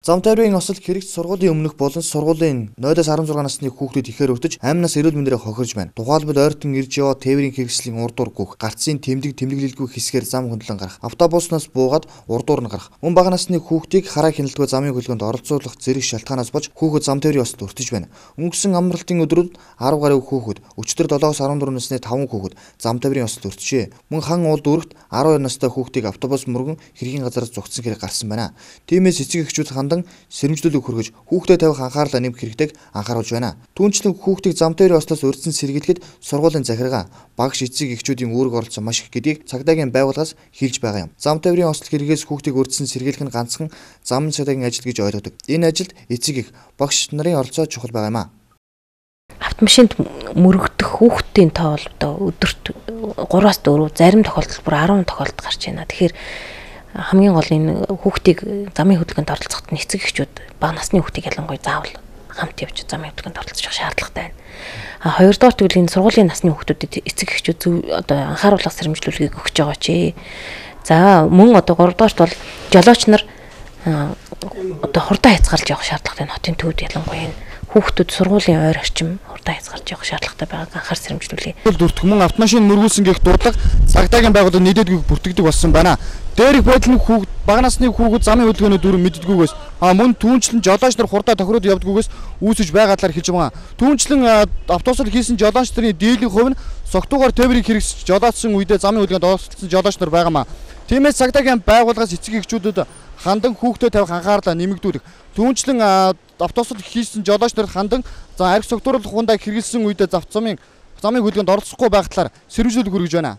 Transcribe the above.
Зам тайврын осол хэрэгц сургуулийн өмнөх болон сургуулийн 0-16 насны хүүхдүүд ихээр өртөж амь нас эрүүл мэндээрээ хохирж байна. Тухайлбал ойртон ирж яваа тээврийн хэрэгслийн урдуур гүөх, гарцын тэмдэг тэмдэглэлгүй хэсгээр зам хөндлөн гарах, автобуснаас буугаад урдуур нь гарах. Мөн бага насны хүүхдийг хараа хяналтгүй замын хөдөлгөөнд оролцуулах зэрэг шалтгаанаас болж хүүхэд зам тээврийн осолд өртөж байна. Өнгөрсөн амралтын өдрүүд 10 гаруй хүүхэд, өчигдөр 7-14 насны 5 хүүхэд зам тээврийн осолд өртжээ. Мөн хан уул дүүрэгт 12 настай хүүхдийг автобус мөргөн хэргийн газараас зугтсан хэрэг гарсан байна. Тиймээс эцэг эхчүүд хандан сэрэмжлүүлэг хүргэж хүүхдэд тавих анхаарлаа нэмэх хэрэгтэйг анхааруулж байна. Түүнчлэн хүүхдийг зам тээврийн ослоос урьдчилан сэргийлэхэд сургуулийн захиргаа, багш, эцэг эхчүүдийн үүрэг оролцоо маш их гэдгийг цагдаагийн байгууллагаас хэлж байгаа юм. Зам тээврийн осол хэрэгээс хүүхдийг урьдчилан сэргийлэх нь ганцхан замын цагдаагийн ажил гэж ойлгодог. Энэ ажилд эцэг эх, багш нарын оролцоо чухал байгаа юм а. Автомашинд мөрөгдөх хүүхдийн тоо бол одоо өдөрт 3-4, зарим тохиолдолд бүр 10 тохиолдол гарч байна. Тэгэхээр хамгийн гол энэ хүүхдийг замын хөдөлгөөнд оролцоход нь эцэг эхчүүд бага насны хүүхдийг ялангуяа заавал хамт явж замын хөдөлгөөнд оролцох шаардлагатай байна. А хоёрдугаар тэгвэл энэ сургуулийн насны хүүхдүүдэд эцэг эхчүүд зөв одоо анхааруулга сэрэмжлүүлгийг өгч байгаа ч. За мөн одоо гуравдугаарт бол жолооч нар одоо хурдаа хязгаарлаж явах шаардлагатай байна. Хотын төвд ялангуяа энэ хүүхдүүд сургуулийн ойр орчим хурдаа хязгаарлаж явах шаардлагатай байгааг анхаар сэрэмжлүүлье. Дүртэх мөн автомашин мөргүүлсэн гэх дурдлага цагдаагийн байгууллага нийлээдгүй бүртгэдэг болсон байна. Дээрх байдал нь хүүхд бага насны хүүхэд замын хөдөлгөөний дүрэм мэддэггүйгээс мөн түүнчлэн жолооч нар хурдаа тохироод явдгүйгээс үүсэж байгаа талаар хэлж байгаа. Түүнчлэн автобусаар хийсэн жолооч нарын дийлэнх хувь нь согтуугаар тээврийг хэрэгсэж жолоодсон үедээ замын хөдөлгөөнд оролцсон жолооч нар байгаамаа. Тиймээс цагдаагийн байгууллагаас эцэг эхчүүдэд хандан хүүхдэд тавих анхаарлаа нэмэгдүүлэх. Түүнчлэн автобусаар хийсэн жолооч нарт хандан за арх согтууруулах хундаа хэрэглэсэн үедээ замын хөдөлгөөнд оролцохгүй байх талаар сэрэмжлүүлэг хүргэж байна.